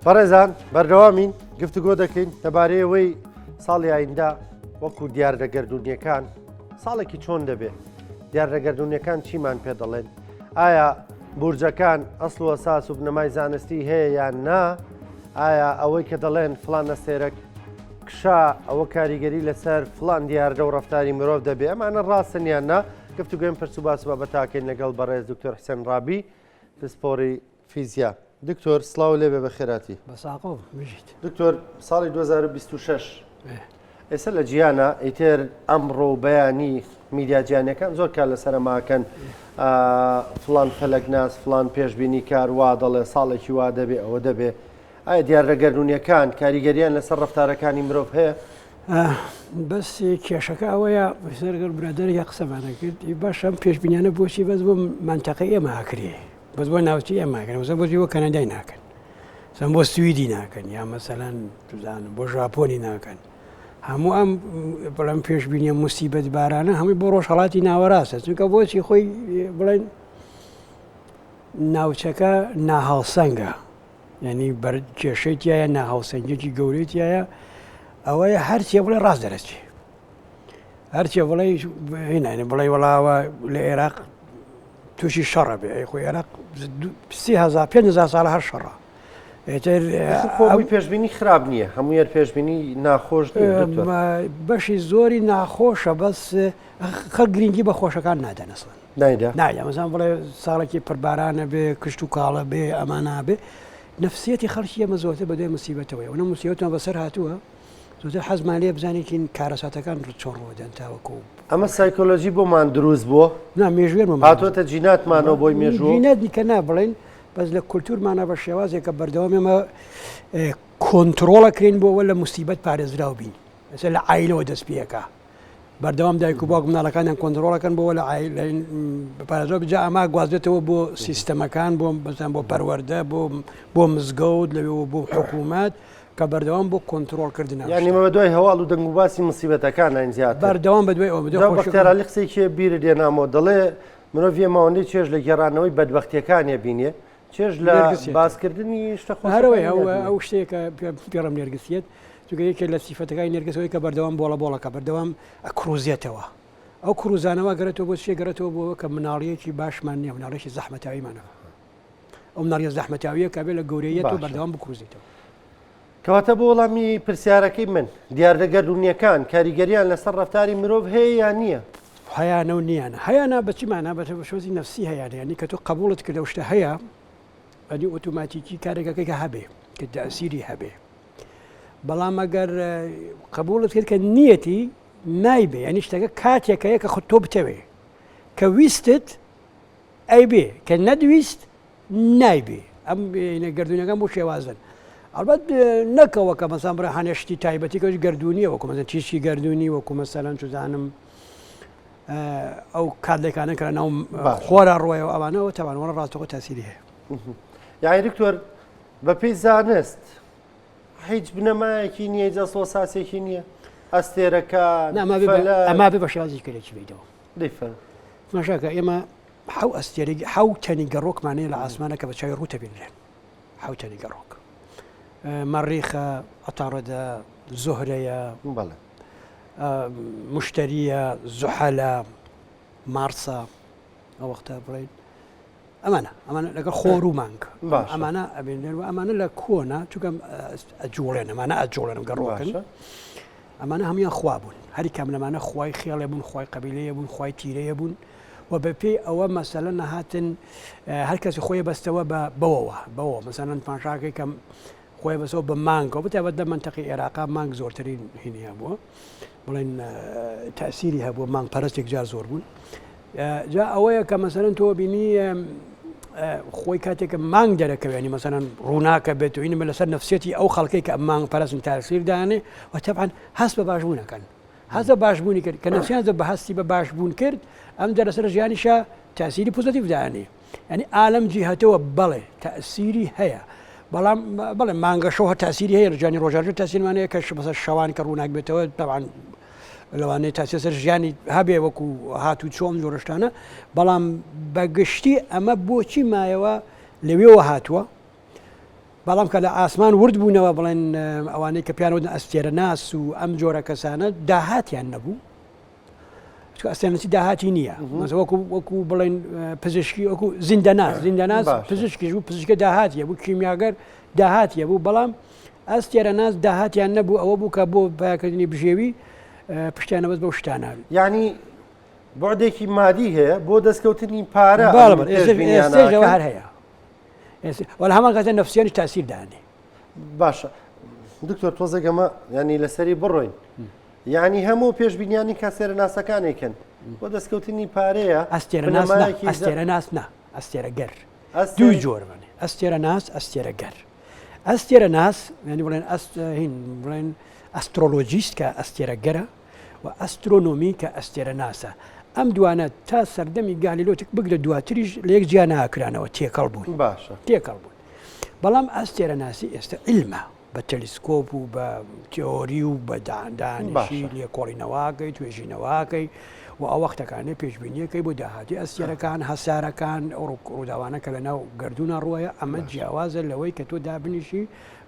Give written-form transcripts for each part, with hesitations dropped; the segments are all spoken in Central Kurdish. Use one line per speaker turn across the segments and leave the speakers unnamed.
بەڕێزان بەردەوامین گفتوگۆ دەکەین لەبارەی ئەوەی ساڵی ئایندە وەکو دیاردە گەردوونیەکان ساڵێکی چۆن دەبێت دیاردە گەردوونیەکان چیمان پێ دەڵێن ئایا بورجەکان ئەسڵ و ئەساس و بنەمای زانستی هەیە یان نا ئایا ئەوەی کە دەڵێن فلان ئەستێرەک کشا ئەوە کاریگەری لەسەر فلان دیاردە و ڕفتاری مرۆڤ دەبێ ئەمانە ڕاستن یان نا گفتوگۆیم پرس و باس بابەتاکەین لەگەڵ بەڕێز دکتۆر حسێن ڕابی پسپۆڕی فیزیا. دکتۆر سڵاو لێبێ بەخێراتی.
بەساقۆ بژیت.
دکتۆر ساڵی 2026 ئێستا لە جیهانە ئیتر ئەمڕۆ و بەیانی میدیا جیهانیەکان زۆر کار لەسەر ماکەن فلان فەلەکناس فلان پێشبینی کار وا دەڵێ ساڵێکی وا دەبێ ئەوە دەبێ ئایا دیاردە گەردوونیەکان کاریگەریان لەسەر ڕەفتارەکانی مرۆڤ هەیە؟
بەس کێشەکە ئەوەیە سەرگەر برادەرێک قسەمانە کرد باشە ئەم پێشبینیانە بۆچی بەس بۆ مەنتەقەی ئێمە ئاکرێ بەس بۆ ناوچەی ئێمە ئاکرێ مەسەلەن بۆچی بۆ کەنەدای ناکەن مەسەلەن بۆ سویدی ناکەن یا مەسەلەن بزانم بۆ ژاپۆنی ناکەن هەموو ئەم بڵێم پێشبینیە موسیبەت بارانە هەمووی بۆ ڕۆژهەڵاتی ناوەڕاستە چونکە بۆچی خۆی بڵێن ناوچەکە ناهاوسەنگە یعنی بەر کێشەی تایە ناهاوسەنگێکی گەورەی تایە ئەوەیە هەرچێ بڵێ ڕاست دەرەچێ هەرچێ بڵێ هینانی بڵێ وڵاوە لە عێراق تووشی شەڕە بێ ئەی خۆ عێراق 3000 5000 ساڵە هەر شەڕە
ئیتر خۆی پێشبینی خراپ نییە هەموو یەر پێشبینی ناخۆش
بەشی زۆری ناخۆشە بەس خەڵک گرنگی بە خۆشەکان نادەن ئەسڵەن
نایدا
نایدا مەزان بڵێ ساڵێکی پربارانە بێ کشت و کاڵە بێ ئەمانە بێ نفسیەتی خەڵکی ئێمە زۆرتر بە دوای مسیبەتەوەی ئەوە مسیبەتمان بەسەر هاتووە زۆرتر حەزمان لێ بزانێکین کارەساتەکان چۆن ڕوودەن تاوەکو
ئەمە سایکۆلۆژی بۆمان دروست بووە
نا مێژوێن
هاتووەتە جیناتمانەوە بۆی مێژوو
جینات دیکە نا بڵێن بەس لە کولتورمانە بە شێوازێکە بەردەوام ئێمە کۆنتترۆڵەکرین بۆەوە لە مسیبەت پارێزراو بین ئەسە لە عیلەوە دەست پێەکە بەردەوام دایک و باوک مناڵەکانیان کۆنتڕۆڵەکەن بۆ لە پارێزەوە بجا ئەما گوازێتەوە بۆ سیستەمەکان بۆ بەزان بۆ پەروەردە بۆ بۆ مزگەوت لەوێەوە بۆ حکوومەت کە بەردەوام بۆ کۆنتترۆلکردن
یعنی مە دوای هەواڵ و دەنگ و باسی مسیبەتەکان نین زیاتر
بەردەوام بە دوای ئەوە
بەختیارالی قسەی بیر دێنامەوە دەڵێ مرۆڤ ماوەندەی چێژ لە گێڕانەوەی بەدبەختیەکانیە بینێ چێژ لە باسکردنی شتە
خۆشەوەی ئەو ئەو شتێکە پێڕم نێرگسیت چونکە یەکێک لە سیفەتەکانی نێرگس ئەوەی کە بەردەوام بۆڵە بۆڵەکە بەردەوام ئەکروزێتەوە ئەو کروزانەوە گەرێتەوە بۆ چیە گەرێتەوە بۆ کە مناڵیەکی باشمان نییە مناڵێکی زەحمەتاویمانە ئەو مناڵیە زەحمەتاویە کە بێ لە گەورەیەت و بەردەوام بکروزیتەوە.
کەواتە بۆ وەڵامی پرسیارەکەی من دیاردە گەردوونیەکان کاریگەریان لەسەر ڕەفتاری مرۆڤ هەیە یان نییە؟
هەیانە و نییانە. هەیانە بە چی مانا؟ بە شێوازی نەفسی هەیانە یانی کە تۆ قەبووڵت کرد ئەو شتە هەیە ئەدی ئۆتۆماتیکی کارێکەکەی کە هەبێ کە تەئسیری هەبێ بەڵام ئەگەر قبوڵت کرد کە نیەتی نایبێ ینی شتەکە کاتێکەیە کە خۆ تۆ بتەوێ کە ویستت ئەی بێ کە نەدویست نایبێ ئەم گردونەکان بۆ شێوازن ئەلبەت نەکەوە کە مەسان بڕە هەنێ شتی تایبەتی کەش گردونیە وەکو مەسەن تیشکی گردونی وەکو مەسەلەن چزانم ئەو کارلێکانە کە ناو خۆرا ڕۆیەوە ئەوانەوە تاوانەوە ڕاستەوە تاسیری هەیە
یاعی دکتۆر بەپێی زانست هیچ بنەمایەکی نییە هیچ ئەسڵ و ئەساسێکی نییە ئەستێرەکان
نا، ئەما بێ بە-
فەلەک.
ئەما بێ بە شێوازی کەلێکی بیتەوە
دەیفەرموو.
تماشاکە ئێمە حەو ئەستێرەی حەو تەنی گەڕۆکمان هەیە لە ئاسمانە کە بە چاوی ڕووتە بینرێن حەو تەنی گەڕۆک ئە، مەڕیخە عەتاڕدە زوهرەیە
بەڵێ.
ئە، مشتەریە زوحەلە مارسە ئەو وەختە بڵێین ئەمانە ئەمانە لەگەڵ خۆر و مانگ ئەمانە ئەبێنێن و ئەمانە لە کۆنا چونکە ئەجوڵێن ئەمانە ئەجوڵێن گەڕۆکن ئەمانە هەمویان خوا بوون هەری کام لەمانە خوای خێڵێ بوون خوای قەبیلەیە بوون خوای تیرەیە بوون و بەپێی ئەوە مەسەلە نەهاتن هەر کەسی خۆی بەستەوە بە بەوەوە بەوە مەسەلەن پاشاکەی کەم خۆی بەسەوە بە مانگەوە بەتایبەت لە مەنتەقی عێراقا مانگ زۆرترین هینی هەبووە بڵێن تەسیری هەبووە مانگ پەرستێک جار زۆر بوون جا ئەوەیە کە مەسەرەن تۆ بینی خۆی کاتێکە مانگ دەرەکەوێنی مەسەرەن ڕووناکە بێت و ئینمە لەسەر نفسێتی ئەو خەڵکەی کە مانگ پەرستن تاسیر دانێ و تەبعەن هەست بە باشبوونەکەن هەست بە باشبوونی کرد کە نفسیان بە هەستی بە باشبوون کرد ئەم جا لەسەر ژیانیشە تاسیری پۆزەتیڤ دانێ یانی ئالەم جیهەتەوە بەڵێ تەئسیری هەیە بەڵام بەڵێ مانگەشەو هەر تاسیری هەیە ژیانی ڕۆژانە تاسیرمان هەیە کە بەسەر شەوان کە ڕووناک بێتەوە تەبعەن. لەوانەیە تاسیر سەر ژیانی هەبێ وەکو هات و چۆم جۆرەشتانە بەڵام بەگشتی ئەمە بۆچی مایەوە لەوێوە هاتووە بەڵام کە لە ئاسمان ورد بوونەوە بڵێن ئەوانەی کە پیانەوە ئەستێرە ناس و ئەم جۆرە کەسانە داهاتیان نەبوو ئەستێرەناسی داهاتی نییە وەکو وەکو بڵێن پزیشکی وەکو زیندەناس زیندەناس پزیشکیش بوو پزیشکە داهاتیە بوو کیمیاگەر داهاتیە بوو بەڵام ئەستێرەناس داهاتیان نەبوو ئەوە بوو کە بۆ پاکردنی بژێوی پشتیانە بەس بەو شتانە
یعنی بعدێکی مادی هەیە بۆ دەستکەوتنی پارە
هەر هەیە وەلا هەمان کاتە نفسیانی تاسیر دانێ
باشە دکتۆر تۆزێک ئەمە ینی لەسەری بڕۆین یعنی هەموو پێشبینیانی کاسێرە ناسەکانێکن بۆ دەستکەوتنی پارەیە
ئەستێرە ئەستێرە ناس نا ئەستێرە گەر دوو جۆر بن ئەستێرە ناس ئەستێرە گەر ئەستێرە ناس ینی بڵێن ئەست هین بڵێن astrologist کە ئەستێرە گەرە و ئەسترۆنۆمی کە ئەستێرە ناسە ئەم دوانە تا سەردەمی گالیلۆتک بگرە دواتریش لە یەک جیا ناکرانەوە تێکەڵ بوون
باشە
تێکەڵ بوون بەڵام ئەستێرەناسی ئێستا عیلمە بە تەلیسکۆپ و بە تیۆری و بە دانیشی لێکۆڵینەوەکەی توێژینەوەکەی و ئەو وەختەکانە پێشبینیەکەی بۆ داهاتی ئەستێرەکان هەسارەکان ئەو ڕووداوانە کە لە ناو گردونە ڕووەیە ئەمە جیاوازە لەوەی کە تۆ دابنیشی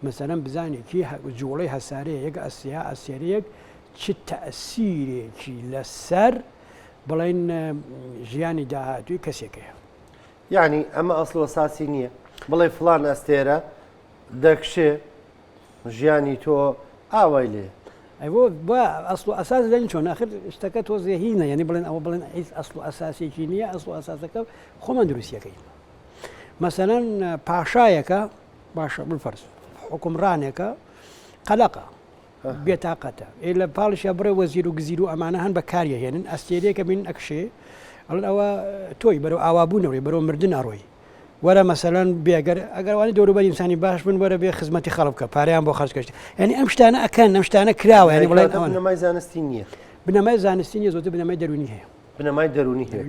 مەسەلەن بزانانی کی جوڵەی هەسارەیە یەک ئەسیا ئەستێرەیەک چ تەسیرێکی لەسەر بڵێن ژیانی داهاتووی کەسێکەیە.
یانی ئەمە ئەسڵ و ئەساسی نییە بڵێ فڵان ئەستێرە دەکشێ ژیانی تۆ ئاوای لێ.
ئەی بۆ بۆ ئەسڵ و ئەساس دەنی چۆن ئاخر شتەکە تۆزێ هینە یعنی بڵێن ئەوە بڵێن هیچ ئەسڵ و ئەساسێکی نییە ئەسڵ و ئەساسەکە خۆمان دروستیەکەین مەسەلەن پاشایەکە باشە بفەرز حکومڕانێکە قەلەقە بێتاقەتە ئێ لە پاڵیشا بڕێ وەزیر و گزیر و ئەمانە هەن بە کاریە هێنن ئەستێرەیەکە بین ئەکشێ ئەڵێن ئەوە تۆی بەرەو ئاوابوونەوەی بەرەو مردن ئەڕۆی وەرە مەسەلەن بێگەر ئەگەر وانی دەوروبەری ئینسانی باش بن وەرە بێ خزمەتی خەڵک بکە پارەیان بۆ خەرج کەشت یعنی ئەم شتانە ئەکەن ئەم شتانە کراوە یعنی بڵێن ئەوە
بنەمای زانستی نییە
بنەمای زانستی نییە زۆرتر بنەمای دەروونی هەیە
بنەمای دەروونی هەیە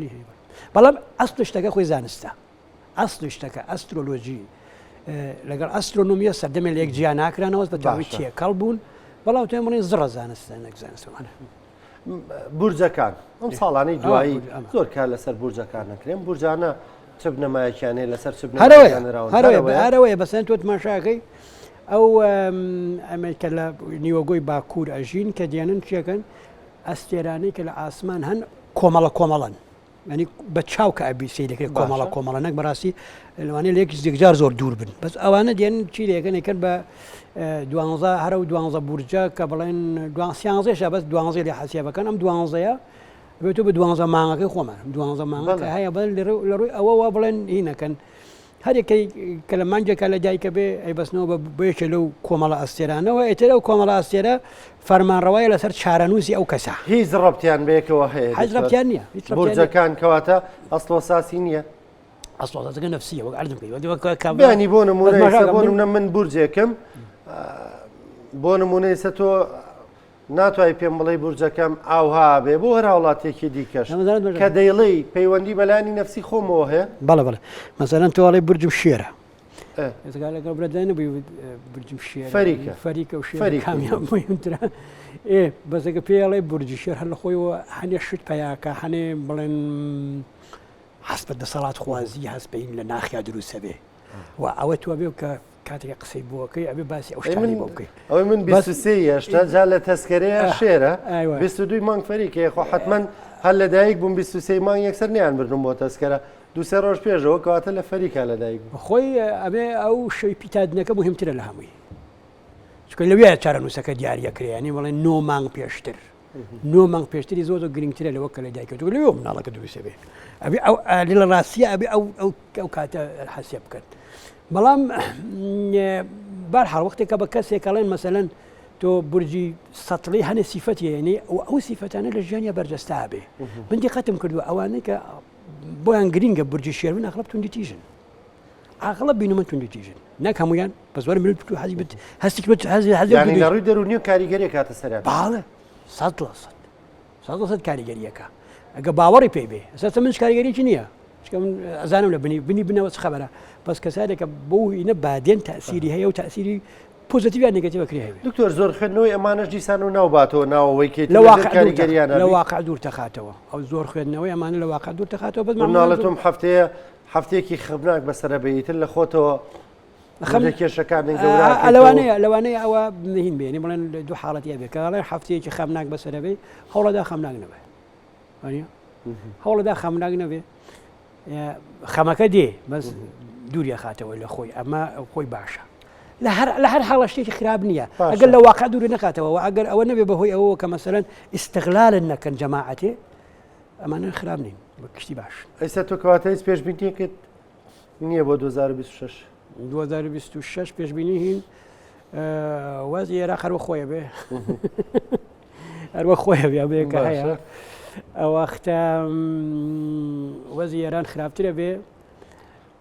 بەڵام ئەسڵ شتەکە خۆی زانستە ئەسڵی شتەکە ئەسترۆلۆجی لەگەڵ ئەسترۆنۆمیە سەردەمێ لە یەک جیا ناکرانەوە بە تەواوی تێکەڵ بوون بەڵام توێن بڵێن زڕە زانستە نەک زانستەوانە.
بورجەکان ئەم ساڵانەی دوایی زۆر کار لەسەر بورجەکان نەکرێن بورجانە چ بنەمایەکیان هەیە لەسەر چ
هەرەوەیە بەسەن تۆ تماشاکەی ئەو ئەمەی کە لە نیوەگۆی باکوور ئەژین کە دێنن چێکن ئەستێرانەی کە لە ئاسمان هەن کۆمەڵە کۆمەڵەن یانی بە چاو کە ئەبی سەیری دەکرێت کۆمەڵە کۆمەڵە نەک بەڕاستی لەوانەیە لە یەک یەکجار زۆر دوور بن بەس ئەوانە دێن چی لەکەن یەکەن بە دوانزە هەرە و دوانزە بورجە کە بڵێن دوان سیانزەشە بەس دوانزەی لێ حەسیابەکەن ئەم دوانزەیە بێت بە دوانزە مانگەکەی خۆمان دوانزە مانگەکە هەیە بەل لە ڕووی ئەوەوە بڵێن هینەکەن هەرێکەی کە لە مانگێکا لە دایکە بێ ئەیبەستنەوە بە بەیەکێ لەو کۆمەڵە ئەستێرانەوە ئیتر ئەو کۆمەڵە ئەستێرە فەرمانڕەوایە لەسەر چارەنووسی ئەو کەسە.
هیچ ڕەبتیان بەیەکەوە هەیە
هیچ ڕەبتیان نییە
هیچ ڕەبتیان نییە. بورجەکان کەواتە ئەسڵ و ئەساسی نییە؟
ئەسڵ و ئەساسەکە نەفسییە وەک عەرزم کرد وەک
کە بیانی بۆ نموونە ئێستا بۆ نمونە من بورجێکم بۆ نمونە ئێستا تۆ ناتوای پێم بڵێی بورجەکەم ئاوها بێ بۆ هەر هاوڵاتیەکی دیکەش کە دەیڵێی پەیوەندی بەلانی نەفسی خۆمەوە هەیە
بەڵێ بەڵێ مەسەلەن تۆ ئەڵێی بورجم شێرە ئێستا لەگەڵ برادای نەبووی بورجم شێرە
فەریکە
فەریکە و شێر کامیان مهمترە ئێ بەسەکە پێ ئەڵێ بورجی شێر هەر لە خۆیەوە هەنێ شت پیاکە هەنێ بڵێن هەست بە دەسەڵات خوازی هەست بە لە ناخیا دروستە بێ و ئەوە تۆ بێ کە کاتێک قسەی بۆکەی ئەبێ باسی ئەو شتانی بۆ بکەی
ئەوەی من 23 هێشتا جا لە تەسکەرەیە شێرە 22 مانگ فەریکەیە خۆ حتمما هەر لەدایک بووم 23 مانگ یەکسەر نیان بردم بۆ تەسکەرە دوسێ ڕۆژ پێشەوە کەواتە لە فەریکا لەدایک
بوو خۆی ئەبێ ئەو شەوی پیتادنەکە مهمترە لە هەمووی چونکە لەوێ چارەنووسەکە دیاریەکرێ ینی بڵێن نۆ مانگ پێشتر نۆ مانگ پێشتری زۆر زۆر گرنگترە لەوە کە لە دایکە تۆ لەوێ مناڵەکە دروستە بێ ئەبێ ئەو لە ڕاستیە ئەبێ ئەو ئەو ئەو کاتە حەسێ بکەن بەڵام بارحاڵ وەختێکە بە کەسێک ئەڵێن مەسەلەن تۆ برجی سەتڵی هەنێ سیفەتی هەیە و ئەو سیفەتانە لە ژیانیا بەرجەستا بێ من دیقەتم کردووە ئەوانەی کە بۆیان گرنگە برجی شێرون ئەغڵب توندی تیژن ئاغڵب بینمە توندی تیژن نەک هەمویان بەس وەرە مرۆڤ تو حەزی بت هەستی کرد حەزی حەزی
یانی لە ڕووی دەروونی و کاریگەری کاتە سەریان
باڵێ 100% 100% کاریگەریەکە ئەگە باوەڕی پێ بێ ئەساسە منش کاریگەریی نییە چکە من ئەزانم لە بنی بنی بنەوە چ خەبەرە بەس کەسانێکە بۆ ئینە بادێن تەسیری هەیە و تەسیری positive یان negative کرێ هەبێ.
دکتۆر زۆر خوێندنەوەی ئەمانەش دیسان و ناوباتەوە ناوەوەی کەیت
لە واقع کاریگەریانە لە واقع دوور تەخاتەوە ئەو زۆر خوێندنەوەی ئەمانە لە واقع دوور تەخاتەوە
بەس مناڵە تۆم هەفتەیە هەفتەیەکی خەمناک بەسەرە بێ ئیتر لە خۆتەوە خەم کێشەکان
لەوانەیە لەوانەیە ئەوە نهین بێنی بڵێن دوو حاڵەتی ئەبێ کە ئەڵێن هەفتەیەکی خەمناک بەسەرە بێ هەوڵەدا خەمناک نەبێ هەوڵەدا خەمناک نەبێ خەمەکە دێ بەس دووری خاتەوە لە خۆی ئەمە خۆی باشە لە هەر لە هەر حاڵە شتێکی خراپ نییە ئەگەر لە واقع دووری نەخاتەوە و ئەگەر ئەوە نەبێ بەهۆی ئەوەوە کە مەسەرەن ئیسستغلالن نەکەن جەماعەتێ ئەمانە خراپ نین بە گشتی باش.
ئێستا تۆ کەواتە هیچ پێشبینیەکت نییە بۆ 2026؟
2026 پێشبینی هین وەزی عێراق هەروە خۆیە بێ هەروە خۆیە بێ بێ کە هەیە ئەوەختە وەزی ئێران خراپترە بێ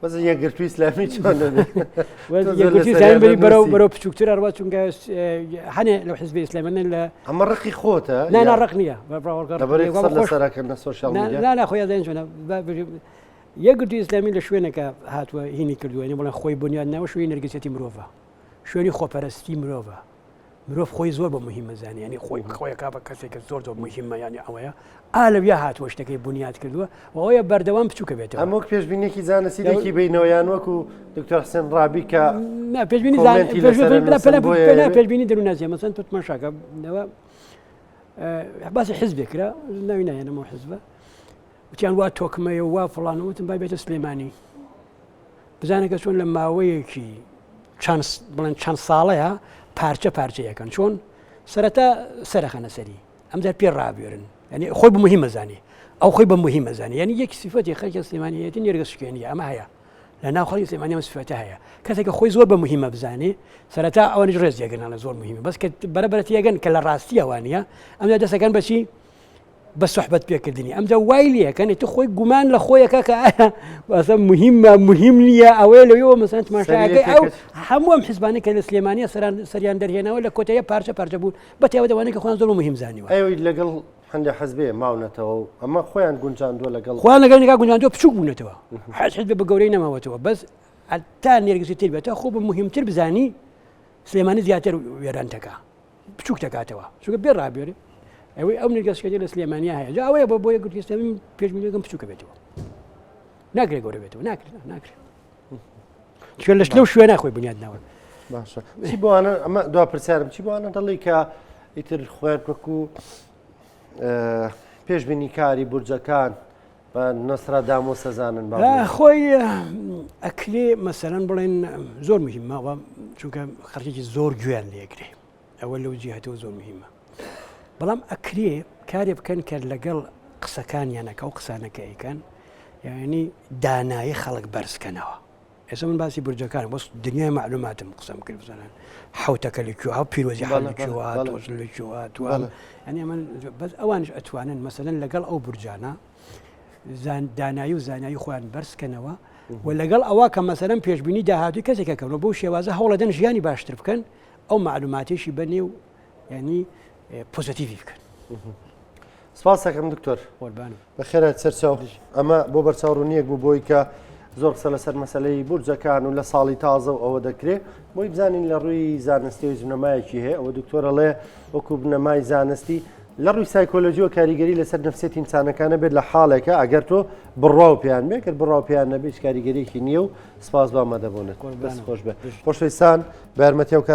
بەس یەکگرتووی ئیسلامی چۆن دەبێت؟
یەکگرتووی ئیسلامی بەری بەرەو بەرەو بچووکتر ئەڕوا چونکە هەنێ لەو حزبی ئیسلامیانە لە
ئەمە ڕقی خۆتە
نا نا ڕق نییە
لەسەرەکەن لە سۆشیال میدیا
نا نا خۆی ئەزانین چۆنە یەکگرتووی ئیسلامی لە شوێنێکە هاتووە هینی کردووە یعنی بڵێن خۆی بنیاد ناوە شوێنی نەرگسیەتی مرۆڤە شوێنی خۆپەرستی مرۆڤە مرۆڤ خۆی زۆر بە مهمە زانی ینی خۆی خۆیەکا بە کەسێکە زۆر زۆر مهمە ینی ئەوەیە ئالەویا هاتووە شتەکەی بنیات کردووە و ئەوەیە بەردەوام بچووکە بێتەوە.
ئەم وەک پێشبینیەکی زانستی دەکی بینەوە یان وەکو دکتۆر حسێن ڕابی کە
نا پێشبینی
کۆمێنتی لەسەر نووسن بۆیە
پێشبینی دەروونناسیە مەسەن تۆ تماشاکە ئەوە باسی حزبێک کرا ناوی ناهێنەمەوە حزبە وتیان وا تۆکمەیە وا فڵان وتم با بێتە سلێمانی بزانە کە چۆن لە ماوەیەکی چەند بڵێن چەند ساڵەیە پارچە پارچە یەکەن چۆن سەرەتا سەرەخەنە سەری ئەمجار پێ ڕابێرن یعنی خۆی بە مهمە زانی ئەو خۆی بە مهمە زانی یعنی یەک سیفەتی خەڵکی سلێمانیەتی نێرگە شکێنی ئەمە هەیە لە ناو خەڵکی سلێمانی ئەم سیفەتە هەیە کەسێک خۆی زۆر بە مهمە بزانێ سەرەتا ئەوانیش ڕێز یەگەن زۆر مهمە بەس کە بەرە بەرە تێگەن کە لە ڕاستی ئەوانە ئەمجا دەسەکەن بەچی بە سوحبەت پێکردنی ئەمجا وای لێکەن ئیتر خۆی گومان لە خۆیەکە کە ئایا واسە مهمە مهم نییە ئەوەیە لەوێەوە مەسەن تماشاکەی ئەو هەموو ئەم حزبانەی کە لە سلێمانیە سەران سەریان دەرهێناوە لە کۆتاییە پارچە پارچە بوون بە تایبەت ئەوانەی کە خۆیان زۆر مهم زانیوە
ئەوی لەگەڵ هەندێک حزبێ ماونەتەوە و ئەمە خۆیان گونجاندووە لەگەڵ
خۆیان لەگەڵ نگا گونجاندووە بچوک بوونەتەوە حەز حزب بە گەورەی نەماوەتەوە بەس تا نێرگزی تر بێتە خۆ بە مهمتر بزانی سلێمانی زیاتر وێران دەکا بچوک دەکاتەوە چونکە بێ ڕابێرێ ئەوەی ئەو نرگەسکەێ لە سلێمانیا هەیە جا ئەوەیە بۆ بۆیە گوتی ئیسلامی پێشبینیەکەم بچووکە بێتەوە ناکرێت گەورە بێتەوە ناکرێت ناکرێت چوێن لەش لەو شوێنە خۆی بنیاد ناوە
باشە چی بۆوانە ئەمە دوا پرسیارم چی بۆوانە دەڵی کە ئیتر خۆیان وەکو پێشبینی کاری بورجەکان بە نۆسترادامۆس ئەزانن با بڵێین.
خۆی ئەکرێ مەسەلەن بڵێن زۆر مهمە چونکە خەڵکێکی زۆر گوێیان لێگرێ ئەوە لەو جیهتەوە زۆر مهمە بەڵام ئەکرێ کارێ بکەن کە لەگەڵ قسەکانیانەکە و قسانەکە ئەیکەن یعنی دانایی خەڵک بەرزکەنەوە ئێستا من باسی بورجەکان بەس دنیای معلوماتم قسەم کرد بزانن حوتەکە لە کوێ پیرۆزی حەل لە کوێ تۆز لە کوێ هاتووە یعنی من بەس ئەوانش ئەتوانن مەسەلەن لەگەڵ ئەو بورجانە دانایی و زانایی خۆیان بەرزکەنەوە و لەگەڵ ئەوە کە مەسەلەن پێشبینی داهاتوی کەسێکەکەنەوە بەو شێوازە هەوڵەدەن ژیانی باشتر بکەن ئەو معلوماتێکی بەنێ و ینی پۆزەتیڤی بکەن.
سپاس دەکەم دکتۆر.
قوربانم.
بەخێرات سەرچاو. ئەمە بۆ بەرچاوڕوونیەک بوو بۆی کە زۆر قسە لەسەر مەسلەی بورجەکان و لە ساڵی تازە و ئەوە دەکرێ بۆی بزانین لە ڕووی زانستی و بنەمایەکی هەیە ئەوە دکتۆرەڵێ وەکو بنەمای زانستی لە ڕووی سایکۆلۆژیەوە کاریگەری لەسەر نفسێتی ئینسانەکانە بێت لە حاڵێکە ئەگەر تۆ بڕوا و پێیان بێ گەر بڕوا و پێیان نەبێت هیچ کاریگەریەکی نییە و سپاس بۆ ئامادەبوونت دەست خۆش بێ خۆشەویستان بە یارمەتی ئەو کار.